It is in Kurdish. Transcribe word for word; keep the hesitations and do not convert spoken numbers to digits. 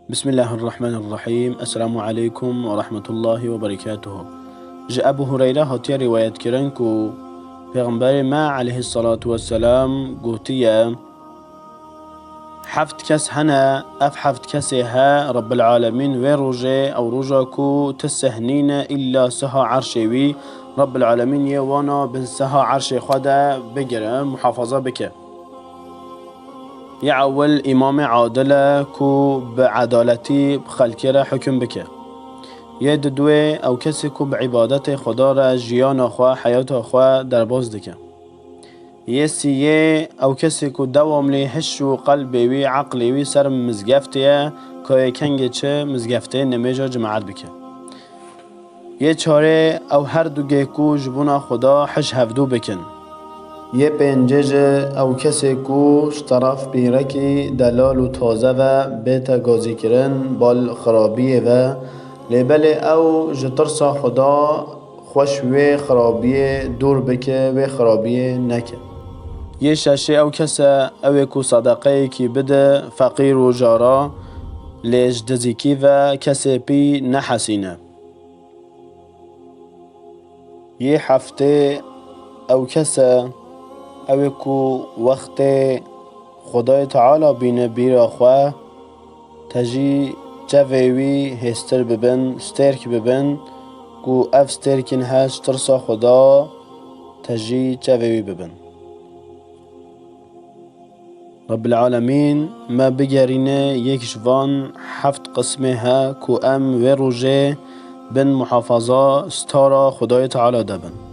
Bismillahirrahmanirrahim. Esselamu aleykum ve rahmetullahi ve berekatuhu. Ji Ebu Hureyre hatiye rivayet kirin ku Pêxemberê me aleyhissalatu vesselam gotiye, heft kes hene, ev heft kesê he Rabbil Alemîn vê rojê, ew roja ku ti sehnîne îlla siha erşê wî, Rabbil Alemîn yê wana bin siha erşê xwe de bigire, muhafaza bike. Yê ewil îmamê adil e ku bi edaletî bi xelkê re hukm bike. Yê didwê ew kesê ku bi îbadetê Xweda re jiyana xwe, heyata xwe derbas dike. Yê siyê ew kesê ku dewamlî hiş û qelbê wî, eqlê wî ser mizgeftê ye, ka yê kengê çi mizgeftê nimêja cimaet bike. Yê çarê ew her du gê ku ji bona Xweda hij hevdû bikin. Yê pêncê jî ew kesê ku ji teref pîrekî delal û taze ve bête gazîkirin bal xirabiyê ve, lê belê ew ji tirsa Xweda xwe ji wê xirabiyê dûr bike, wê xirabiyê neke. Yê şeşê ew kes e, ew ê ku sedeqeyekî bide feqîr û jara, lê ji dizîkî ve kesê pî nehesîne. Yê heftê ew kes e, ew ê ku wextê Xwedayê Teala bîne bîra xwe, te jî çevê wî hêstir bibin, stêrk bibin, ku ev stêrkên he ji tirsa Xweda te jî çevê wî bibin. Rabbil Alemîn me bigerîne yek ji van heft qismê he ku em wê rojê bin muhafaza stara Xwedayê Teala de bin.